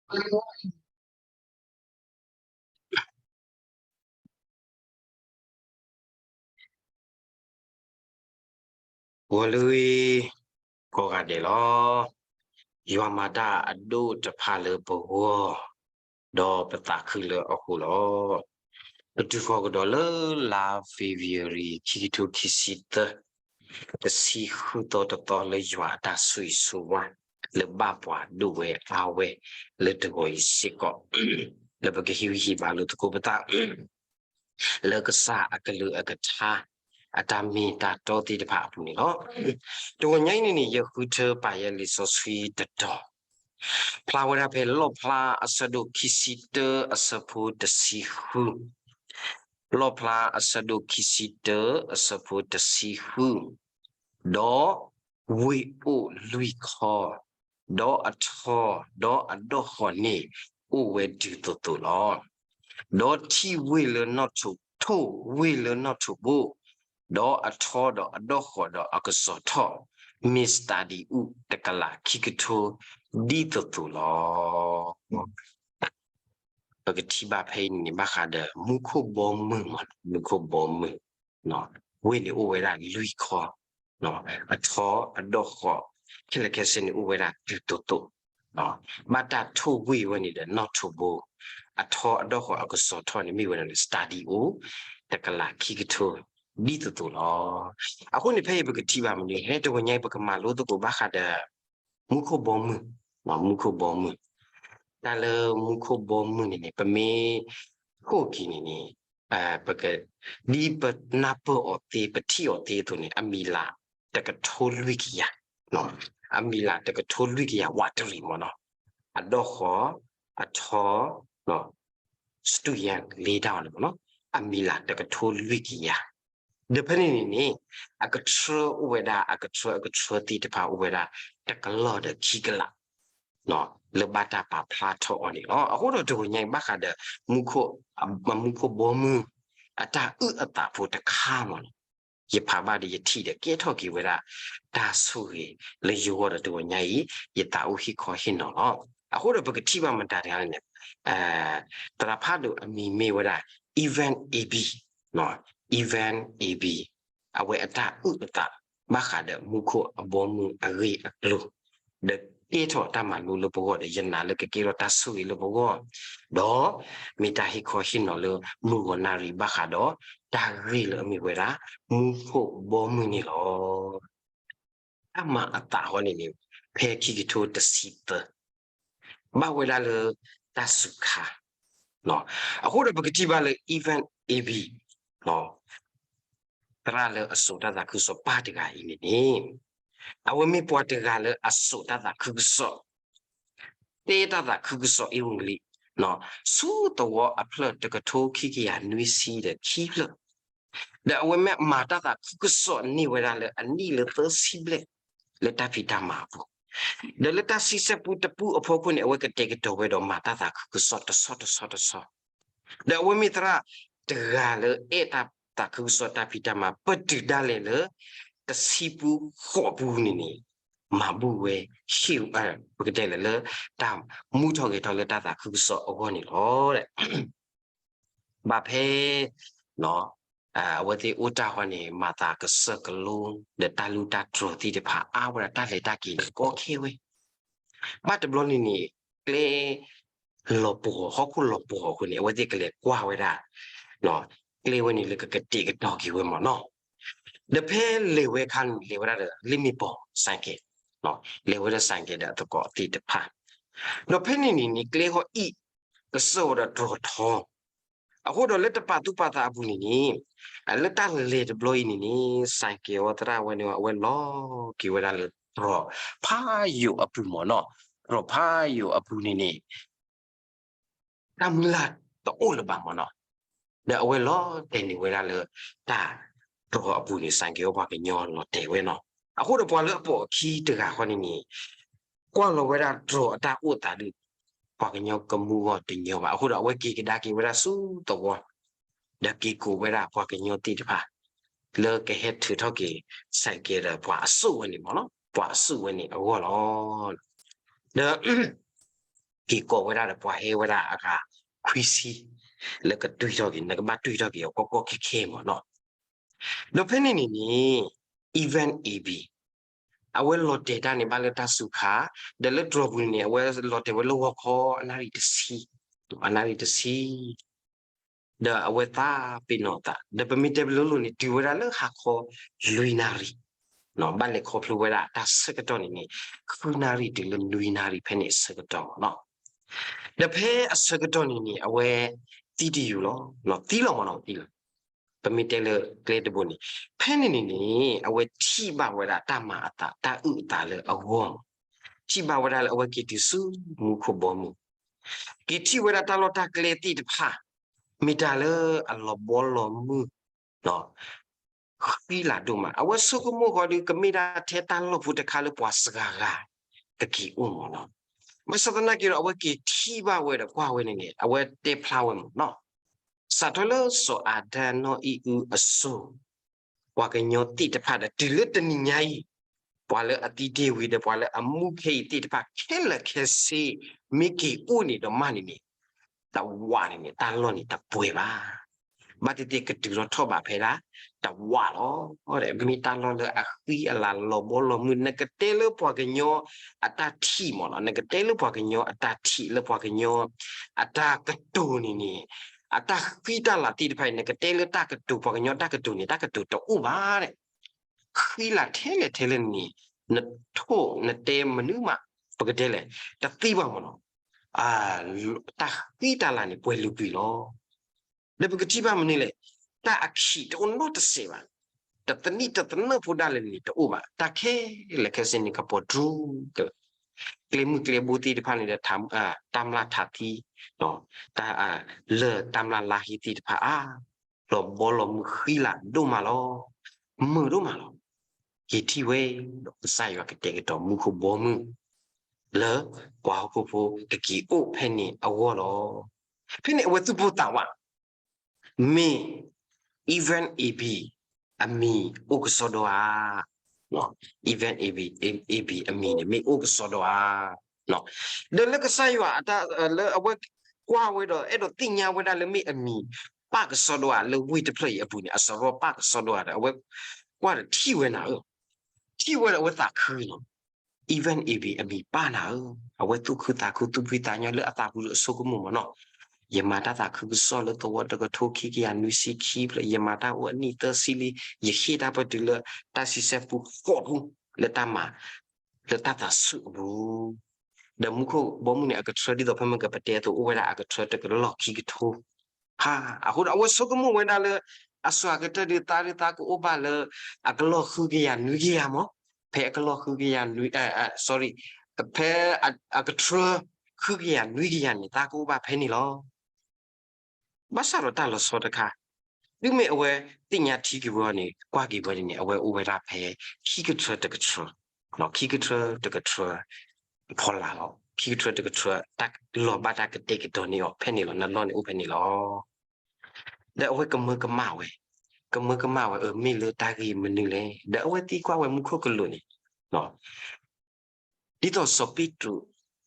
ဂီၤလၢဂ့ၤ ကိးဂၤဒဲးလီၤ. ယွၤမၤတၢ်အဒိၣ်တဖၣ်လၢပဂီၢ်, ဒီးပသးခုလၢအဃိလီၤ. ပတုၤဃီၤကဒီးလၢလါ February ခံကထိခံဆံသၢ, တဆံဃုသီတသီလၢယွၤအတၢ်ဆိၣ်ဂ့ၤဆိၣ်ဝါ လၢဘၣ်ပှၤဒိၣ်ဝဲအါဝဲ လၢတဂီၤအံၤစ့ၢ်ကီး, လၢပကဟ့ၣ်ဂံၢ်ဟ့ၣ်ဘါလိာ်သကိးပသး လၢကစၢ်အကလုၢ်အကထါ အတၢ်မ့ၢ်တၢ်တီသ့ၣ်တဖၣ်အပူၤန့ၣ်လီၤ. တဂီၤညါအံၤန့ၣ်န့ၣ် ယဃုထၢပာ်ယဲလံာ်စီဆှံတတီၤ, ဖျါဝဲဒၣ်ဖဲလီၣ်ဖျါအဆၢဒိၣ်ခံဆံတၢအဆၢဖိတဆံဃု, လီၣ်ဖျါအဆၢဒိၣ်ခံဆံတၢအဆၢဖိတဆံဃု, ဒီးဝ့ၢ်အိၣ်လွံၢ်ခီ, ဒီးအထီ, ဒီးအဒီၣ်ဃီၣ်န့ၣ် အိၣ်ဝဲဒုးသိးသိးလီၤ. ဒီးထံၣ်ဝ့ၢ်လၢနီၣ်ထိး, ထိၣ်ဝ့ၢ်လၢနီၣ်ထိးဘိ, ဒီးအထီဒီးအဒီၣ်ဃီၣ်ဒီးအကစီၤထီၣ် မ့ၢ်စတၤဒံးအူတကလးခံကထိ ဒ်သိးသိးလီၤ. ပကထံၣ်ဘၣ်ဖဲအံၤန့ၣ် ဘၣ်ဃးဒီးမူခိၣ်ဘီမုၢ်မ့ၢ်နီၤ, မူခိၣ်ဘီမုၢ်, ဝ့ၢ်န့ၣ်အိၣ်ဝဲဒၣ်လွံၢ်ခီ, အထီအဒီၣ်ဃီၣ် ခဲလၢာ်ခဲဆ့န့ၣ်အိၣ်ဝဲဒၣ်ဒုးသိးသိး, ဘၣ်တၢ်ထိၣ်ဝ့ၢ်ဝဲန့ၣ်ဒီးနီၣ်ထိးဘိ, အထီအဒီၣ်ဃီၣ်အကစီၤထီၣ်န့ၣ်မ့ၢ်ဝဲဒၣ်လၢစတၤဒံးအူ တကလးခံကထိ ဒ်သိးသိးလီၤ. အဃိန့ၣ် ဖဲအံၤပကထံၣ်ဘၣ်မနုၤ ဟဲတဂီၤညါအံၤ ပကမၤလိသကိးဘၣ်ဃးဒီး မူခိၣ်ဘီမုၢ်, မူခိၣ်ဘီမုၢ်, တၢ်လၢမူခိၣ်ဘီမုၢ်န့ၣ်န့ၣ် ပမ့ၢ်ခိၣ်က့ၤန့ၣ်န့ၣ် ပက ဒ်ပနၢ်ပၢၢ်အီၤသ့ ပထံၣ်အီၤသ့အသိးန့ၣ် အမံၤလၢ်တကထိလွံၢ်ကယၤ, အမံၤလၢ်တကထိလွံၢ်ကယၤ ဝးတရံးမ့ၢ်နီၤ, အဒီၣ်ဃီၣ်, အထီ, စတူၢ်ယါလ့တၢ်အီၤန့ၣ်မ့ၢ်နီၤ, အမံၤလၢ်တကထိလွံၢ်ကယၤ ဒီးဖဲန့ၣ်န့ၣ်န့ၣ် အကထြၢအိၣ်ဝဲဒၣ် အကထြၢ အကထြၢသ့ၣ်တဖၣ်အိၣ်ဝဲဒၣ် တကလီၢ်ဒီးခံကလး လၢဘၣ်တၢ်ပာ်ဖျါထီၣ်အီၤန့ၣ်လီၤ. အဃိဒီးတဂီၤညါအံၤဘၣ်ဃးဒီး မူခိၣ်, မူခိၣ်ဘီမုၢ် အတၢ်အုၣ်အသးဖိတခါမ့ၢ်နီၤ, ယဖးဘၣ်ဒီးယထံၣ်ဒီးကဲထီၣ်က့ၤဝဲဒၣ် တၢ်ဆိၣ်ဂ့ၤလၢယဂီၢ်ဒီးတဂီၤညါအံၤ ယသးအိၣ်ဟ့ၣ်ခီဟ့ၣ်နီၤလီၤ. အဃိဒီးပကထံၣ်ဘၣ်မတၤတဂၤလဲၣ်န့ၣ် သရၣ်ဖးဒိၣ်အမံၤမ့ၢ်ဝဲဒၣ် Evan A B, Evan A B အဝဲအတၢ်အုၣ်အသး ဘၣ်ဃးဒီးမူခိၣ်အဘီမုၢ်အဂ့ၢ်အကျိၤ ဒီးကဲထီၣ်တၢ်မၤလိလၢပဂီၢ်ဒီး ယနာ်လၢကကဲထီၣ်တၢ်ဆိၣ်ဂ့ၤလၢပဂီၢ်, ဒီးမ့ၢ်တၢ်ဟ့ၣ်ခီဟ့ၣ်နီၤလၢမုၢ်ဂီၤနၣ်ရံၣ် ဘၣ်ဃးဒီးတၢ်ဂ့ၢ်လၢအမ့ၢ်ဝဲဒၣ် မူခိၣ်ဘီမုၢ်န့ၣ်လီၤ. တၢ်မၤအသးဃီန့ၣ်န့ၣ် ဖဲခံကထိတဆံသၢ ဘၣ်ဝဲဒၣ်လၢတၢ်စူၤခါ, အဃိဒီးပကထံၣ်ဘၣ်လၢ Evan A B သရၣ်လၢအစိာ်တၢ်သးခုကစီၣ်ပၢ်တဂၤအံၤန့ၣ်န့ၣ် အဝဲမ့ၢ်ပှၤတဂၤလၢအစိာ်တၢ်သးခုကစီၣ်, တဲတၢ်သးခုကစီၣ်အ့ဝံၤလံ ဆူသဝီအဖျၢၣ်တကထိခံကယၤနွံဆံဒီးခံဖျၢၣ်, ဒီးအဝဲမ့ၢ်မၤတၢ်သးခုကစီၣ်န့ၢ်ဝဲဒၣ်လၢအနံၣ်လၢသၢဆံဘျဲၣ် လၢတၢ်ဖံးတၢ်မၤအပူၤ, ဒီးလၢတၢ်ဆံဆဲပူတပူအဖီခိၣ်န့ၣ် အဝဲကတဲာ်ကတီၤဝဲဒီးမၤတၢ်သးခုကစီၣ်တဆီတဆီတဆီ ဒီးအဝဲမ့ၢ်သရၣ်တဂၤလၢအဲၣ်တၢ်သးခုကစီၣ်တၢ်ဖံးတၢ်မၤ ပတုာ်ဒၣ်လဲာ်လၢ တဆံပူဃိးပူန့ၣ်န့ၣ် မၤဘူၣ်ဝဲ ဟ့ၣ်, ပကတဲလဲၣ်လၢ တၢ်မူထီၣ်ဂဲၤထီၣ်လၢတၢ်သးခုကစီၣ်အဂီၢ်န့ၣ်လီၤ. ဘၣ်ဖဲ အဝဲသ့ၣ်အိၣ်တၢ်ဃီန့ၣ် မၤသးကစၢၢ်ကလိ ဒီးတၢ်လူၢ်တၢ်တြီၤသ့ၣ်တဖၣ်အါဝဲဒၣ် တၢ်လဲၤတၢ်က့ၤန့ၣ်ကီခဲဝဲ ဘၣ်တဘျီန့ၣ်န့ၣ် ကျဲ လီၤပှီၢ် ဟီၣ်ခိၣ်လီၤပှီၢ်အဃိန့ၣ် အဝဲသ့ၣ်ကလဲၤကွၢ်ဝဲဒၣ် ကျဲဝဲန့ၣ်လၢကကတဲာ်ကတီၤက့ၤဝဲမ့ၢ်နီၤ, ဒီးဖဲလဲၤဝဲအခါန့ၣ် လဲၤဝဲဒၣ်ဒီး လ့ၣ်မ့ၣ်ပိာ် ဆိုင်ကယ်, လဲၤဝဲဒၣ် ဆိုင်ကယ် ဒီးအသကိးသ့ၣ်တဖၣ်, ဒီးဖဲန့ၣ်န့ၣ်န့ၣ် ကျဲဃီအံၣ် ကစၢၢ်ဝဲဒီးတြီၤထီ အဃိဒီးလၢတပာ်သူၣ်ပာ်သးအပူၤန့ၣ်န့ၣ် လၢတၢ်လဲၤတဘျီအံၤန့ၣ်န့ၣ် ဆိုင်ကယ် အဝဲသရၣ်ဝဲန့ၣ် အဝဲလီၤက့ၤဝဲဒၣ်လၢတြီၤဖးယိာ်အပူၤမ့ၢ်နီၤ, တြီၤဖးယိာ်အပူၤန့ၣ်န့ၣ် တၢ်မုၢ်လၢ်တအိၣ်လၢၤဘၣ်မ့ၢ်နီၤ, ဒီးအဝဲလီၤတဲာ်န့ၢ်ဝဲဒၣ်လၢတၢ်တြီၤအပူၤန့ၣ် ဆိုင်ကယ် ပှၤကညီလီၤတဲာ်ဝဲနီၤ, အဃိဒီးပှၤလၢအပိာ်အခံတဂၤဃီန့ၣ်န့ၣ် ကွၢ်လီၤဝဲဒၣ်တြီၤအတၢ်အိၣ်သးဒီး ပှၤကညီကမူဂီၢ်တညီဘၣ်, အဃိဒီးအဝဲက့ၤကဒါက့ၤဝဲဒၣ်ဆူသဝီ ဒီးက့ၤကိးဝဲဒၣ်ပှၤကညီသ့ၣ်တဖၣ် လၢကဟဲထုးထီၣ်က့ၤ ဆိုင်ကယ် ဒီးပှၤအစိၣ်ဝဲန့ၣ်မ့ၢ်နီၤ, ပှၤအစိၣ်ဝဲန့ၣ်အဂီၢ်လီၤ. ဒီး က့ၤကိးဝဲဒၣ်ဒီးပှၤဟဲဝဲဒၣ်အဂၤခွံဆံ လၢကတွံၢ်ထီၣ်က့ၤ, နကဘၣ်တွံၢ်ထီၣ်က့ၤအီၤကီကီခဲခဲမ့ၢ်နီၤ. ဒီးဖဲန့ၣ်န့ၣ်န့ၣ် Event A B အဝဲလီၤတဲာ်တၢ်န့ၣ်ဘၣ်လၢတၢ်စူၤခါ, ဒီးလၢတြီၤပူၤန့ၣ်န့ၣ် အဝဲလီၤတဲာ်ဝဲလၢဂီၤခီအနၣ်ရံၣ်တဆံ, အနၣ်ရံၣ်တဆံ ဒီးအဝဲသးပ့ၤနီၣ်သး, ဒီးပမ့ၢ်တဲပလိၤလိၤန့ၣ် တုၤဝဲဒၣ်လၢဟါခီလွံၢ်နၣ်ရံၣ်, ဘၣ်လဲၤခီဖျိဝဲဒၣ်တၢ်ဆၢကတီၢ်န့ၣ်န့ၣ် ဃုနၣ်ရံၣ်တုၤလၢနွံနၣ်ရံၣ်ဖဲန့ၣ်အဆၢကတီၢ်မ့ၢ်နီၤ. ဒီးဖဲအဆၢကတီၢ်န့ၣ်န့ၣ် အဝဲသံတယုာ်လီၤ, သံလီၤမ့ၢ်နီၤ, သံလီၤ. ပမ့ၢ်တဲလၢကျဲတဘိန့ၣ် ဖဲန့ၣ်န့ၣ်န့ၣ် အဝဲထံၣ်ဘၣ်ဝဲဒၣ်တၢ်မၤအသး တၢ်အုၣ်အသးလၢအဂီၢ်မ့ၢ်, ထံၣ်ဘၣ်ဝဲဒၣ်လၢအဝဲက့ၤတုၤဆူမူခိၣ်ဘီမုၢ် က့ၤထံၣ်ဝဲဒၣ်တၢ်လီၢ်တၢ်ကျဲသ့ၣ်တဖၣ် မ့ၢ်တၢ်လၢအလီၤဘီလီၤမုၢ် ဃံလၤဒိၣ်မး, အဝဲဆိကမိၣ်ဃီဒီး ကမ့ၢ်ဒၣ်ထဲတၢ်လီၢ်ဖိတခါလၢပှၤစှၤဂၤကက့ၤအိၣ်မ့ၢ်နီၤ. ဘၣ်ဆၣ်သနာ်က့ဒီး အဝဲက့ၤထံၣ်ဘၣ်ဝဲဒီးကွၢ်ဝဲန့ၣ်န့ၣ် အဝဲတဲဖျါဝဲမ့ၢ်နီၤ. စးထီၣ်လၢစီၤအၤဒၣ်နီၢ်အံၣ်အုအစိၤ ပှၤကညီသ့ၣ်တဖၣ်ဒီး တုၤလၢတနံၤညါအံၤ ပှၤလၢအသံတ့ၢ်ဝံၤဒီး ပှၤလၢအမူခဲအံၤသ့ၣ်တဖၣ် ခဲလၢာ်ခဲဆ့ မ့ၢ်က့ၤအိၣ်န့ၣ်ဒီးမးန့ၣ်န့ၣ် တဝးန့ၣ်န့ၣ် တၢ်လီၢ်န့ၣ်တပှဲၤဘၣ်. ဘၣ်သ့ၣ်သ့ၣ်ကတုၤထီၣ်ထီၣ်ဘးဖဲဒၣ်တဝးလီၤ. မ့ၢ်တၢ်လီၢ်လၢအဃံအလၤလီၤဘီလီၤမုၢ်, နကတဲလၢပှၤကညီအတၢ်ထံၣ်မ့ၢ်နီၤ, နကတဲလၢပှၤကညီအတၢ်ထံၣ်လၢပှၤကညီအတၢ်ကတိၤန့ၣ်န့ၣ်, အတၢ်ဃံတၢ်လၤသ့ၣ်တဖၣ်အံၤ နကတဲလၢတၢ်ကတိၤ ပှၤကညီတၢ်ကတိၤန့ၣ် တၢ်ကတိၤတအိၣ်ဘၣ်. ဃံလၤထဲလဲၣ်ထဲလဲၣ်န့ၣ် နထိၣ်နတဲမနုၤမး ပကတဲလဲၣ် တသ့ဘၣ်မ့ၢ်နီၤ. တၢ်ဃံတၢ်လၤန့ၣ် ပှဲၤလုာ်ကွံာ်လီၤ. ဒီးပကထံၣ်ဘၣ်မနုၤလဲၣ်, တၢ်အခံးတအိၣ်နီတစဲးဘၣ်, တသနံၣ်တသနၢၣ်ဖိဒၣ်လဲာ်န့ၣ်တအိၣ်ဘၣ်, တၢ်ခဲလၢာ်ခဲဆ့န့ၣ် ကပီၤဒူက ကျဲမုၢ်ကျဲဘိသ့ၣ်တဖၣ်န့ၣ်ဒီး တၢ်မျၢ်ထးသံ, တၢ်လၢတၢ်မျၢ်လါဟ့သ့ၣ်တဖၣ်အါ လီၤဘီလီၤမုၢ်ဃံလၤဒိၣ်မးလီၤ. မုာ်ဒိၣ်မးလီၤ. က့ၤထံၣ်ဝဲဒီးကစၢ်ယွၤကတဲာ်ကတီၤမူခိၣ်ဘီမုၢ် လၢပှၤဟီၣ်ခိၣ်ဖိကက့ၤအိၣ်ဖဲန့ၣ်အဂီၢ်လီၤ. ဖဲန့ၣ်အဝဲသူၣ်ပိၢ်သးဝး မ့ၢ် Event A B အမံၤအိၣ်ကစီဒီဧါ. Event A B, A B အမံၤန့ၣ် မ့ၢ်အိၣ်ကစီဒီဧါ. ဒီးလၢကစၢ်ယွၤအတၢ်လၢအဝဲကွၢ်ဝဲဒီး အဲၣ်ဒိးသ့ၣ်ညါဝဲဒၣ်လၢမ့ၢ်အမံၤပၢ်ကစီဒီဧါ လၢဝ့ၢ်တဖျၢၣ်အံၤအပူၤန့ၣ် အစရီပၢ်ကစီဒီဧါဒီး အဝဲကွၢ်ဒီးထံၣ်ဝဲနၤဧၢ, ထံၣ်ဝဲဒီးအဝဲသးခုလီၤ. Event A B အမံၤပၢ်နၤဧၢ, အဝဲသူၣ်ခုသးခုသူၣ်ဖှံသးညီလၢအသးပူၤဒီးအဆိကမိၣ်မ့ၢ်နီၤ, ယမၤတၢ်သးခုကစီၣ်လၢသဝီတကထိခံကယၤနွံဆံခံဖျၢၣ်, ယမၤတၢ်အိၣ်အနံၣ်သၢဆံလံ, ယဟ့ၣ်တၢ်ပတုာ်လၢတၢ်ဆံဆဲပူဃိးပူ လၢတၢ်မၤ လၢတၢ်သးဆူၣ်အပူၤ ဒီးမူခိၣ်ဘီမုၢ်န့ၣ် အကထြၢဒ်သိးဖဲမ့ၢ်ကပတဲအသိး အိၣ်ဝဲဒၣ်အကထြၢတကလီၢ်ခံကထိ, အဃိဒီးအဝဲဆိကမိၣ်ဝဲဒၣ်လၢ အစှၤကတၢၢ်ဒုးသးဒုးသးကအိၣ်ဘၣ်လၢ အကလီၢ်ဃုကယၤနွံကယၤမး, ဖဲအကလီၢ်ဃုကယၤနွံ, sorry, ဖဲအကထြၢဃုကယၤနွံကယၤန့ၣ် သးကအိၣ်ဘၣ်ဖဲန့ၣ်လီၤ. ဘၣ်ဆၣ်ဒီးတၢ်လီၤဆီတခါ, တုၤမ့ၢ်အဝဲသ့ၣ်ညါထံက့ၤဝဲအီၤန့ၣ် ကွၢ်က့ၤဝဲန့ၣ်န့ၣ် အဝဲအိၣ်ဝဲဒၣ်ဖဲ ခံကထြၢတကထြၢ, ခံကထြၢတကထြၢ ဖီလာ်လီၤ. ခံကထြၢတကထြၢ တၢ်လီၤဘၣ်တၢ်ကတဲာ်ကတီၤန့ၢ်အီၤဖဲန့ၣ်လီၤ. နလီၢ်န့ၣ်အိၣ်ဖဲန့ၣ်လီၤ. ဒီးအဝဲကမၢကမၣ်ဝဲ, ကမၢကမၣ်ဝဲ အၢ မ့ၢ်လၢတၢ်ဂ့ၢ်မနုၤလဲၣ်. ဒီးအဝဲသံကွၢ်ဝဲမူခိၣ်ကလူးန့ၣ် ဒ်သိးစီၤပ့းတရူး,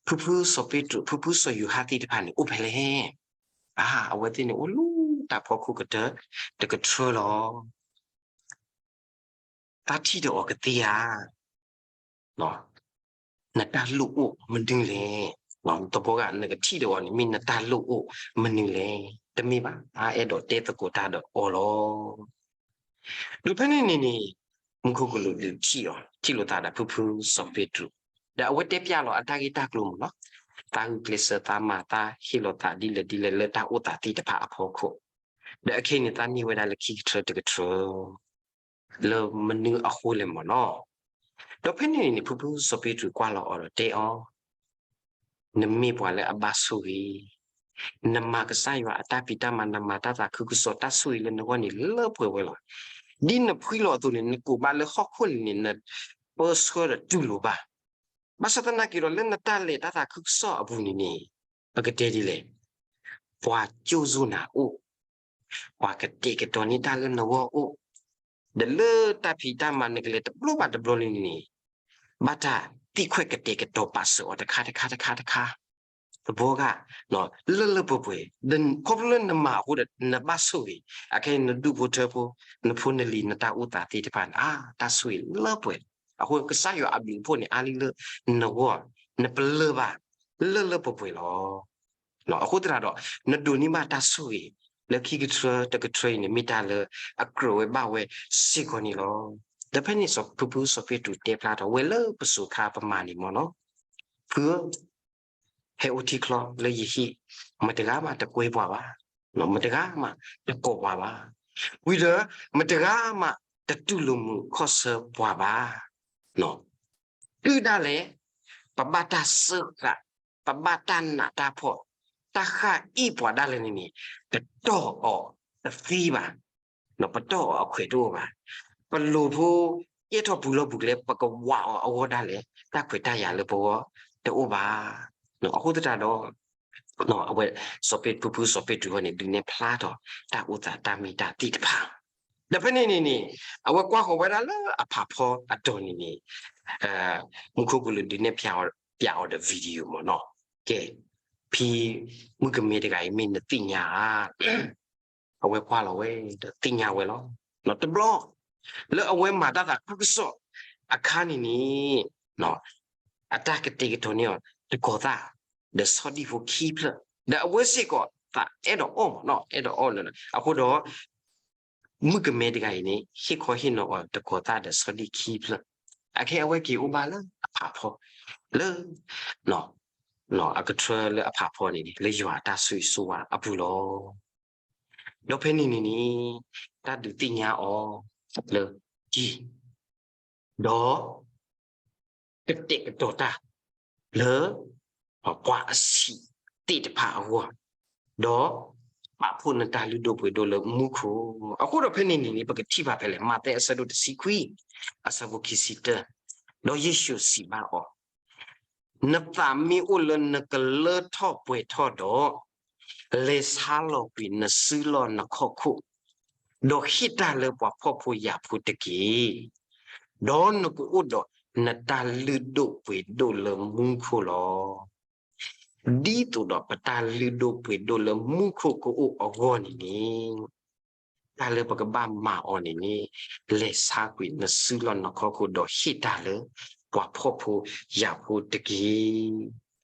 ဖုဖုစီၤပ့းတရူး, ဖုဖုစီၤယိၤဟၣ်သ့ၣ်တဖၣ်န့ၣ် အိၣ်ဖဲလဲၣ်. အါ, အဝဲသ့ၣ်န့ၣ်အိၣ်လၢတၢ်ဖီခိၣ်ကတၢၢ်တကထြၢလီၤ. တၢ်ထံၣ်ဒီးအီၤကသ့ဧါ. နတၢ်လိၣ်အိၣ်မနုၤလဲၣ်. တဘီဂၤနကထံၣ်ဒီးအီၤန့ၣ် မ့ၢ်နတၢ်လိၣ်အိၣ်မနုၤလဲၣ်. တမ့ၢ်ဘၣ်, အါ အဲၣ်ဒိးတဲသကိးတၢ်ဒီးအီၤလီၤ. ဒီးဖဲန့ၣ်န့ၣ်န့ၣ် မူခိၣ်ကလူးဒုးထံၣ်အီၤ, ထံၣ်လိာ်သးဒီးဖုဖုစီၤပ့းတရူး, ဒီးအဝဲတဲပျးလီၤအတၢ်ဂ့ၢ်တၢ်ကျိၤမ့ၢ်နီၤ, သးဂုာ်ကျဲးစၢးသးမၤသးဟ့ၣ်လီၤသးဒ်လဲၣ်ဒ်လဲၣ်လၢတၢ်အိၣ်သးသ့ၣ်တဖၣ်အဖီခိၣ်, ဒီးအခဲအံၤန့ၣ် သးန့ၢ်ဝဲဒၣ်လၢခံကထြၢတကထြၢ လၢမနုၤအဃိလဲၣ်မ့ၢ်နီၤ. ဒီးဖဲန့ၣ်န့ၣ် ဖုဖုစီၤပ့းတရူးကွၢ်လီၤအီၤဒီးတဲအီၤ, နမ့ၢ်ပှၤလၢအဘၣ်ဆိၣ်ဂ့ၤ, နမၤကစၢ်ယွၤအတၢ်ဖံးတၢ်မၤ, နမၤတၢ်သးခုကစီၣ်, တၢ်ဆိၣ်ဂ့ၤလၢနဂီၢ်န့ၣ်လၢပှဲၤဝဲလီၤ. ဒ်နဖှံလီၤအသိးန့ၣ် နကိးဘၣ်လၢဟီၣ်ခိၣ်န့ၣ်န့ၣ် နပၢဆှၢဒီးတူၢ်လိာ်ဘၣ်. ဘၣ်ဆၣ်သနာ်က့ဒီး လၢနတၢ်လဲၤတၢ်သးခုကစီၣ်အပူၤန့ၣ်န့ၣ် ပကတဲဒ်လဲၣ်, ပှၤကၠိၣ်စိနၤအိၣ်, ပှၤကတဲာ်ကတီၤန့ၢ်တၢ်လၢနဂီၢ်အိၣ်, ဒီးလၢတၢ်ဖံးတၢ်မၤနကလဲၤတဘျီဘၣ်တဘျီန့ၣ်န့ၣ် ဘၣ်တၢ်သံခွဲးကတဲာ်ကတီၤပာ်စၢၤအီၤတခါတခါတခါတခါ. သဘီဂာ် လၢလၢပှဲၤပှဲၤ, ခီဖျိလၢနမၤအဃိဒီး နဘၣ်ဆိၣ်ဂ့ၤ, အခဲအံၤနဒူၣ်ဖိထၢဖိ, နဖိနလံၤ နတၢ်အိၣ်သးသ့ၣ်တဖၣ်န့ၣ် အါ တၢ်ဆိၣ်ဂ့ၤလၢပှဲၤလီၤ. အဃိကစၢ်ယွၤအဘျုးအဖှိၣ်န့ၣ် အါလံလၢနဂီၢ်, နပလၢၢ်ဘၣ် လၢလၢပှဲၤပှဲၤလီၤ. အဃိသတးဒီး နဒိးန့ၢ်ဘၣ်တၢ်ဆိၣ်ဂ့ၤ လၢခံကတြၢတကတြၢအံၤန့ၣ် မ့ၢ်တၢ်လၢအကြၢးဝဲဘၣ်ဝဲစ့ၢ်ကီးန့ၣ်လီၤ. ဒီးဖဲန့ၣ်စီၤဖုဖုစီၤပ့းတရူးတဲဖျါထီၣ်ဝဲလၢပစိၤခါပမၤန့ၣ်မ့ၢ်နီၤ, ဖုဧၢ, ဟဲအိၣ်ထံချီလၢယဟံၣ်, မတဂၤမးတကွဲပှၤဘၣ်, မတဂၤမးတကိးပှၤဘၣ်, ဝံၤဒီး မတဂၤမးတတူၢ်လိာ်မုာ်ခီၣ်ဆၢပှၤဘၣ်. တုၤဒၣ်လဲာ် ပဘၣ်တၢ်စၢဃာ်, ပဘၣ်တၢ်နးတၢ်ဖှီၣ်, တၢ်ဃၣ်အံၣ်ပှၤဒၣ်လဲာ်န့ၣ်န့ၣ် ပတီၢ်အီၤတသ့ဘၣ်, ပတီၢ်အီၤအခွဲးတအိၣ်ဘၣ်. ပလိၤဖိ ကဲထီၣ်ပူၤလီၢ်ပူၤကျဲ ပကဝးအီၤအဂီၢ်ဒၣ်လဲာ် တၢ်ခွဲးတၢ်ယာ်လၢပဂီၢ်တအိၣ်ဘၣ်. အဃိသတးဒီး အဝဲ စီၤပ့းဖုဖုစီၤပ့းတရူးန့ၣ် ဒုးနဲၣ်ဖျါထီၣ် တၢ်အိၣ်သးတၢ်မ့ၢ်တၢ်သ့ၣ်တဖၣ်, ဒီးဖဲန့ၣ်န့ၣ်န့ၣ် အဝဲကွၢ်ဃီၤဝဲဒၣ်လၢအဖးဖီအတီၢ်န့ၣ်န့ၣ် မူခိၣ်ကလူးဒုးနဲၣ်ဖျါအီၤဒီး video မ့ၢ်နီၤ, ကဲ, ဖံ မုၣ်ကမဲတဂၤအံၤ မ့ၢ်နသ့ၣ်ညါဧါ, အဝဲကွၢ်လီၤဝဲဒီးသ့ၣ်ညါဝဲလီၤ. တဘျီ လၢအဝဲမၤတၢ်သးခုကစီၣ်အခါန့ၣ်န့ၣ် အတၢ်ကတဲာ်ကတီၤန့ၢ်အီၤ တကီၤသၣ် ဒီးဆီဒံၣ်ဖိခံဖျၢၣ်, ဒီးအဝဲစ့ၢ်ကီးသးအဲၣ်ဒိးအီၣ်မ့ၢ်နီၤ, အဲၣ်ဒိးအီၣ်လၢ အဃိဒီး မုၣ်ကမဲတဂၤအံၤန့ၣ် ဟ့ၣ်ခီဟ့ၣ်နီၤအီၤတကီၤသၣ်ဒီးဆီဒံၣ်ခံဖျၢၣ်, အခဲအံၤအဝဲက့ၤအိၣ်ဘၣ်လၢအဖးဖီ လၢ အကထၢလၢအဖးဖီန့ၣ်န့ၣ် လၢယွၤအတၢ်ဆိၣ်ဂ့ၤဆိၣ်ဝါအပူၤလီၤ. ဒီးဖဲန့ၣ်န့ၣ်န့ၣ် တၢ်ဒုးသ့ၣ်ညါအီၤလၢ ကံၢ် ဒီး ကတဲာ်ကတီၤတၢ် လၢ ပှၤအဆံးသ့ၣ်တဖၣ်အဂီၢ်, ဒီး ပာ်ဖှိၣ်နတၢ်လုၢ်ဒိၣ်ပှ့ၤဒိၣ်လၢမူခိၣ်, အဃိဒီးဖဲန့ၣ်န့ၣ်န့ၣ် ပကထံၣ်ဘၣ်ဖဲလဲၣ်, မးသဲအဆၢဒိၣ်တဆံခွံ အဆၢဖိခံဆံတၢ, ဒီးယ့ၣ်ၡူးစံးဘၣ်အီၤ, နသးမ့ၢ်အိၣ်လၢနကလၢထီၣ်ပှဲၤထီၣ်ဒီး, လဲၤဆါလီၤကွံာ်နစုလီၢ်နခီၣ်ခိၣ်, ဒီးဟ့ၣ်တၢ်လၢပှၤဖှီၣ်ဖိယာ်ဖိတက့ၢ်. ဒီးနကအိၣ်ဒီးနတၢ်လုၢ်ဒိၣ်ပှ့ၤဒိၣ်လၢမူခိၣ်လီၤ. ဒ်သိးဒီးပတၢ်လုၢ်ဒိၣ်ပှ့ၤဒိၣ်လၢမူခိၣ်ကအိၣ်အဂီၢ်န့ၣ်န့ၣ် တၢ်လၢပကဘၣ်မၤအီၤန့ၣ်န့ၣ် လဲၤဆါကွံာ်နစုလီၢ်နခီၣ်ခိၣ် ဒီးဟ့ၣ်တၢ်လၢပှၤဖှီၣ်ဖိယာ်ဖိတက့ၢ်.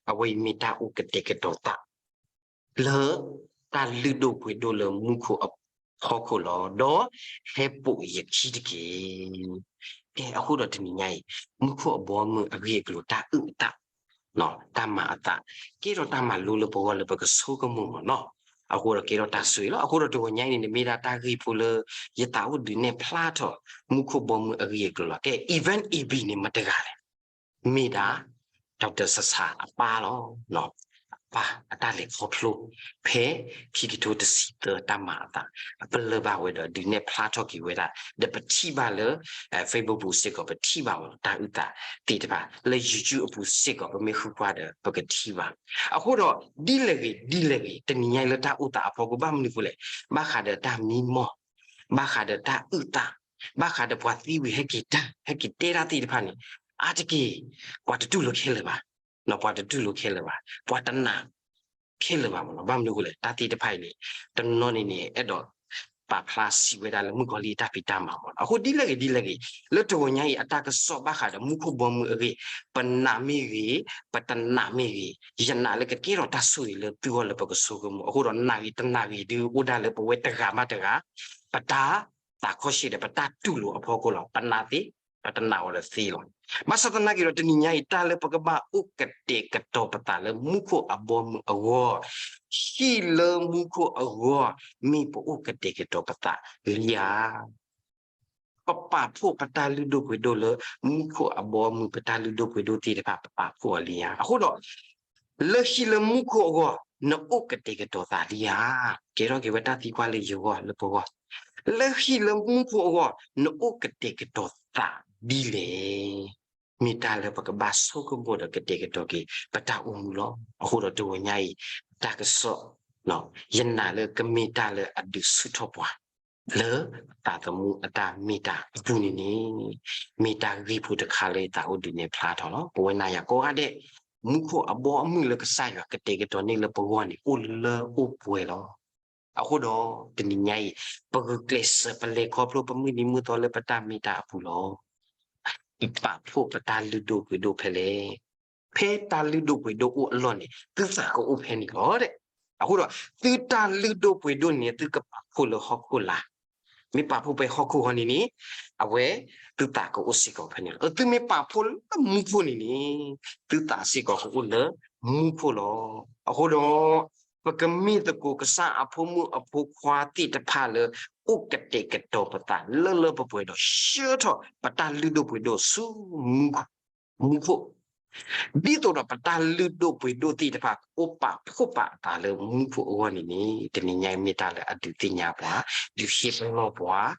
အဝဲအံၤမ့ၢ်တၢ်အိၣ်ကတဲာ်ကတီၤသး လၢတၢ်လုၢ်ဒိၣ်ပှ့ၤဒိၣ်လၢမူခိၣ်အဖီခိၣ်လီၤ. ဒီးဟဲပိာ်ယခံတက့ၢ်. ကဲ အဃိဒီးတနံၤညါအံၤ မူခိၣ်အဘီအမုၢ်အဂ့ၢ်အကျိၤ တၢ်အုၣ်အသး တၢ်မၤအသး ကဲထီၣ်တၢ်မၤလိလၢပဂီၢ်လၢပကဆိကမိၣ်မ့ၢ်နီၤ. အဃိဒီးကဲထီၣ်တၢ်ဆိၣ်ဂ့ၤလီၤ. အဃိဒီးတဂီၤညါအံၤန့ၣ် မ့ၢ်ဒၣ်တၢ်ဂ့ၢ်ဖိလၢ ယသးအိၣ်ဒုးနဲၣ်ဖျါထီၣ် မူခိၣ်ဘီမုၢ်အဂ့ၢ်အကျိၤလီၤ. ကဲ event A B န့ၣ် မတၤတဂၤလဲၣ်. မ့ၢ်ဒၣ် Doctor Sasa အပၢ်လီၤ. အပၢ်အတၢ်လဲၤခီဖျိ ဖဲခံကထိတဆံသၢတၢ်မၤအသး အပလၢၢ်ဘၣ်ဝဲဒီး ဒုးနဲၣ်ဖျါထီၣ်က့ၤဝဲဒၣ် ဒီးပထံၣ်ဘၣ်လၢ Facebook ပူၤစ့ၢ်ကီး ပထံၣ်ဘၣ်ဝဲလီၤ တၢ်အုၣ်သးသ့ၣ်တဖၣ် လၢ YouTube အပူၤစ့ၢ်ကီး ပမ့ၢ်ဃုကွၢ်ဒီး ပကထံၣ်ဘၣ်. အဃိဒီး ဒ်လဲၣ်ဂ့ၤ ဒ်လဲၣ်ဂ့ၤ တနံၤညါအံၤလၢတၢ်အိၣ်သးအဖီခိၣ် ဘၣ်မနုၤအဃိလဲၣ်, ဘၣ်ဃးဒီးတၢ်မံမီၢ်, ဘၣ်ဃးဒီးတၢ်အုၣ်သး, ဘၣ်ဃးဒီးပှၤသံဝံၤဟဲက့ၤတၢ် ဟဲက့ၤတဲတၢ်သ့ၣ်တဖၣ်န့ၣ် အါတက့ၢ် ပှၤတတူၢ်လိာ်ခဲလၢာ်ဘၣ်, ပှၤတတူၢ်လိာ်ခဲလၢာ်ဘၣ်, ပှၤတနာ်ခဲလၢာ်ဘၣ်မ့ၢ်နီၤ. ဘၣ်မနုၤအဃိလဲၣ်, တၢ်သ့ၣ်တဖၣ်အံၤန့ၣ် တနီၤန့ၣ်န့ၣ် အဲၣ်ဒိးပာ်ဖျါစံးဝဲဒၣ်လၢမုၣ်ကီၤလံၢ်အတၢ်ဖံးတၢ်မၤမ့ၢ်နီၤ. အဃိဒ်လဲၣ်ဂ့ၤ ဒ်လဲၣ်ဂ့ၤ လၢတဂီၤညါအံၤ အတၢ်ကစီၣ်ဘၣ်ဃးဒီးမူခိၣ်ဘီမုၢ်အဂ့ၢ် ပနာ်မ့ၢ်ဂ့ၤ ပတနာ်မ့ၢ်ဂ့ၤ ယနာ်လၢကကဲထီၣ်တၢ်ဆိၣ်ဂ့ၤလၢသုဂီၢ်လၢပကဆိကမိၣ်. အဃိဒီးနာ်ဂ့ၤတနာ်ဂ့ၤဒုးအိၣ်ဒၣ်လၢပဝဲတဂၤဘၣ်တဂၤ ပတၢ်သးခီၣ်ရှဲဒီးပတၢ်တူၢ်လိာ်အဖီခိၣ်လီၤ. ပနာ်သ့ ပတနာ်အီၤဒီးသ့လီၤ. ဘၣ်ဆၣ်သနာ်က့ဒီး တနံၤညါအံၤ တၢ်လၢပကဘၣ်အိၣ်ကတဲာ်ကတီၤပသးလၢမူခိၣ်အဘီမုၢ်အဂီၢ်, ဟံၣ်လၢမူခိၣ်အဂီၢ် မ့ၢ်ပအိၣ်ကတဲာ်ကတီၤပသးလံဧါ. ပပာ်ဖှိၣ်ပတၢ်လုၢ်ဒိၣ်ပှ့ၤဒိၣ်လၢ မူခိၣ်အဘီအမုၢ် ပတၢ်လုၢ်ဒိၣ်ပှ့ၤဒိၣ်သ့ၣ်တဖၣ် ပပာ်ဖှိၣ်အီၤလံဧါ. အဃိဒီး လၢဟံၣ်လၢမူခိၣ်အဂီၢ် နအိၣ်ကတဲာ်ကတီၤသးလံဧါ. ကဲထီၣ်က့ၤဝဲတၢ်သံကွၢ်လၢယဂီၢ်လၢပဂီၢ်, လၢဟံၣ်လၢမူခိၣ်အဂီၢ် နအိၣ်ကတဲာ်ကတီၤသးဒ်လဲၣ်. မ့ၢ်တၢ်လၢပကဘၣ်ဆိကမိၣ်ဒီးကတဲာ်ကတီၤက့ၤ ပတၢ်အိၣ်မူလီၤ. အဃိဒီးတဂီၤညါအံၤ တၢ်ကစီၣ် ယနာ်လၢကမ့ၢ်တၢ်လၢအဒုးဆူၣ်ထီၣ်ပှၤ လၢသးသမူအတၢ်မ့ၢ်တၢ်အပူၤန့ၣ်န့ၣ် မ့ၢ်တၢ်ဂ့ၢ်ဖိတခါလၢယသးအိၣ်ဒုးနဲၣ်ဖျါထီၣ်လီၤ. ပဝဲနၤယၤကိးဂၤဒဲး မူခိၣ်အဘီအမုၢ်လၢကစၢ်ယွၤကတဲာ်ကတီၤန့ၢ်လၢပဂီၢ်န့ၣ် အိၣ်လၢအိၣ်ပှဲၤလီၤ. အဃိဒီး တနံၤညါအံၤ ပဂုာ်ကျဲးစၢးပလဲၤခီဖျိ ပမုၢ်နံၤမုၢ်သီလၢပတၢ်မ့ၢ်တၢ်အပူၤလီၤ. ပာ်ဖှိၣ်ပတၢ်လုၢ်ဒိၣ်ပှ့ၤဒိၣ်ဖဲလဲၣ်. ဖဲတၢ်လုၢ်ဒိၣ်ပှ့ၤဒိၣ်အိၣ်အလီၢ်န့ၣ် သုသးကအိၣ်ဖဲန့ၣ်လီၤ. အဃိဒီး သုတၢ်လုၢ်ဒိၣ်ပှ့ၤဒိၣ်န့ၣ် သုကပာ်ဖှိၣ်လၢဟီၣ်ခိၣ်လၢ်. မ့ၢ်ပာ်ဖှိၣ်ဖဲဟီၣ်ခိၣ်ဃီန့ၣ်န့ၣ် အဝဲ သုသးကအိၣ်စ့ၢ်ကီးဖဲန့ၣ်လီၤ. သုမ့ၢ်ပာ်ဖှိၣ်လၢမူခိၣ်န့ၣ်န့ၣ် သုသးစ့ၢ်ကီးကအိၣ်လၢမူခိၣ်လီၤ. အဃိဒီး ပကမ့ၢ်သကိးကစၢ်အဖိမုၣ်အဖိခွါသ့ၣ်တဖၣ်လၢ အိၣ်ကတဲာ်ကတီၤပသးလၢလၢပှဲၤပှဲၤဒီး ဆှၢထီၣ်ပတၢ်လုၢ်ဒိၣ်ပှ့ၤဒိၣ်ဆူမူခိၣ် ဒ်သိးဒီးပတၢ်လုၢ်ဒိၣ်ပှ့ၤဒိၣ်သ့ၣ်တဖၣ် ကအိၣ်ပာ်ဖှိၣ်ပာ်အသးလၢမူခိၣ်အဂီၢ်န့ၣ်န့ၣ် တနံၤညါအံၤမ့ၢ်တၢ်လၢအဒုးသ့ၣ်ညါပှၤ, ဒုးဟ့ၣ်ပလီၢ်ပှၤ,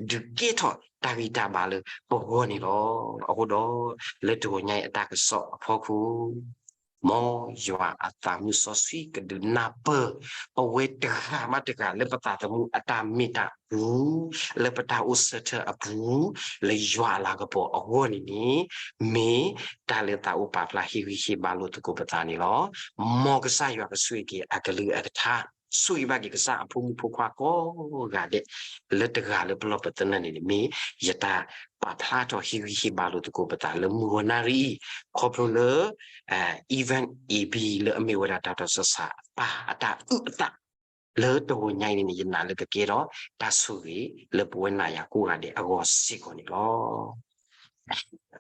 ဒုးကဲထီၣ်တၢ်ဂံၢ်တၢ်ဘါလၢပဂီၢ်န့ၣ်လီၤ. အဃိဒီး လၢတဂီၤညါအံၤအတၢ်ကစီၣ်အဖီခိၣ် မ်ယွၤအသးမုၢ်စီဆှံကဒုးနၢ်ပၢၢ် ပဝဲတဂၤဘၣ်တဂၤလၢပသးသမူအတၢ်မ့ၢ်တၢ်အပူၤ, လၢပတၢ်အိၣ်ဆၢထၢၣ်အပူၤ, လၢယွၤအလၤကပီၤအဂီၢ်န့ၣ်န့ၣ် မ့ၢ်တၢ်လၢသးအိၣ်ပာ်ဖျါဟ့ၣ်ဂံၢ်ဟ့ၣ်ဘါလိာ်သကိးပသးန့ၣ်လီၤ. မ်ကစၢ်ယွၤကဆိၣ်ဂ့ၤက့ၤအကလုၢ်အကထါ, ဆိၣ်ဂ့ၤဘၣ်က့ၤကစၢ်အဖိမုၣ်ဖိခွါကိးဂၤဒဲး လၢတဂၤလၢပလီၢ်ပသနၢၣ်န့ၣ်န့ၣ် မ့ၢ်ယတၢ်ပာ်ဖျါထီၣ်ဟ့ၣ်ဂံၢ်ဟ့ၣ်ဘါလိာ်သကိးပသးလၢမုၢ်ဂီၤနၣ်ရံၣ်အံၤ ခီဖျိလၢ Event A B လၢအမ့ၢ်ဝဲဒၣ်တၢ်တီစၢ်ဆၢအပၢ်အတၢ်အုၣ်အသး လၢတဂီၤညါအံၤန့ၣ် ယနာ်လၢကကဲထီၣ်တၢ်ဆိၣ်ဂ့ၤလၢပဝဲနၤယၤကိးဂၤဒဲးအဂီၢ်စ့ၢ်ကီးန့ၣ်လီၤ.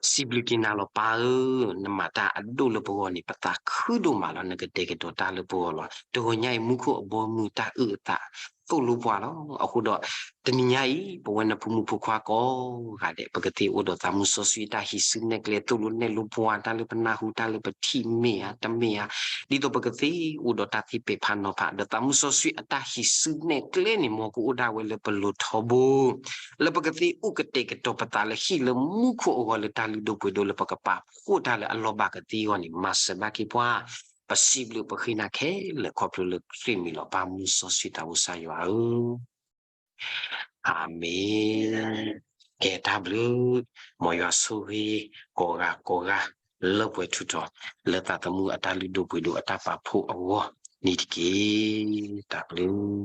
စံးဘျုးက့ၤနၤလီၤပၢ်ဧၢ, နမၤတၢ်အဒိၣ်လၢပဂီၢ်န့ၣ် ပသးခုဒိၣ်မးလီၤ. နကတဲာ်ကတီၤတၢ်လၢပဂီၢ်လီၤ. တဂီၤညါအံၤမူခိၣ်အဘီအမုၢ်တၢ်အုၣ်အသးသိၣ်လိပှၤလီၤ. အဃိဒီး တနံၤညါအံၤ ပဝဲနဖိမုၣ်ဖိခွါကိးဂၤဒဲး ပကသ့အိၣ်ဒီးသးမုၢ်စီဆှံတၢ်ဟံးစုနဲၣ်ကျဲ သိၣ်လိနဲၣ်လိပှၤ တၢ်လၢပနၢ်ဟူ တၢ်လၢပထံၣ်မ့ၢ်ဧါ တမ့ၢ်ဧါ ဒ်သိးပကသ့အိၣ်ဒီးတၢ်သ့ၣ်ပဲာ်ဖးနီၤဖး ဒီးသးမုၢ်စီဆှံအတၢ်ဟံးစုနဲၣ်ကျဲန့ၣ် မ်ကအိၣ်ဒၣ်ဝဲလၢပလိၤထီဘိ လၢပကသ့အိၣ်ကတဲာ်ကတီၤပသးလၢဟံၣ်လၢမူခိၣ်အဂီၢ်လၢတၢ်လုၢ်ဒိၣ်ပှ့ၤဒိၣ်လၢပကပာ်ဖှိၣ်တၢ်လၢအလီၢ်ဘၣ်ကသ့အဂီၢ်န့ၣ် မၤစၢၤဘၣ်က့ၤပှၤ ပစံးဘျုးပဃ့နၤခဲလၢာ်ခီဖျိလၢခရံာ်မံၤလီၤ ပၢ်မုၢ်စီဆှံသးဧိၤစၢ်ယွၤဧၢ အၤမ့ၣ်. ကဲတၢ်ဘျုး, မ်ယွၤဆိၣ်ဂ့ၤ ကိးဂၤကိးဂၤ လၢပှဲၤထူးထီၣ် လၢသးသမူအတၢ်လုၢ်ဒိၣ်ပှ့ၤဒိၣ်အတၢ်ပာ်ဖှိၣ်အဂီၢ်န့ၣ်တက့ၢ်. တၢ်ဘျုး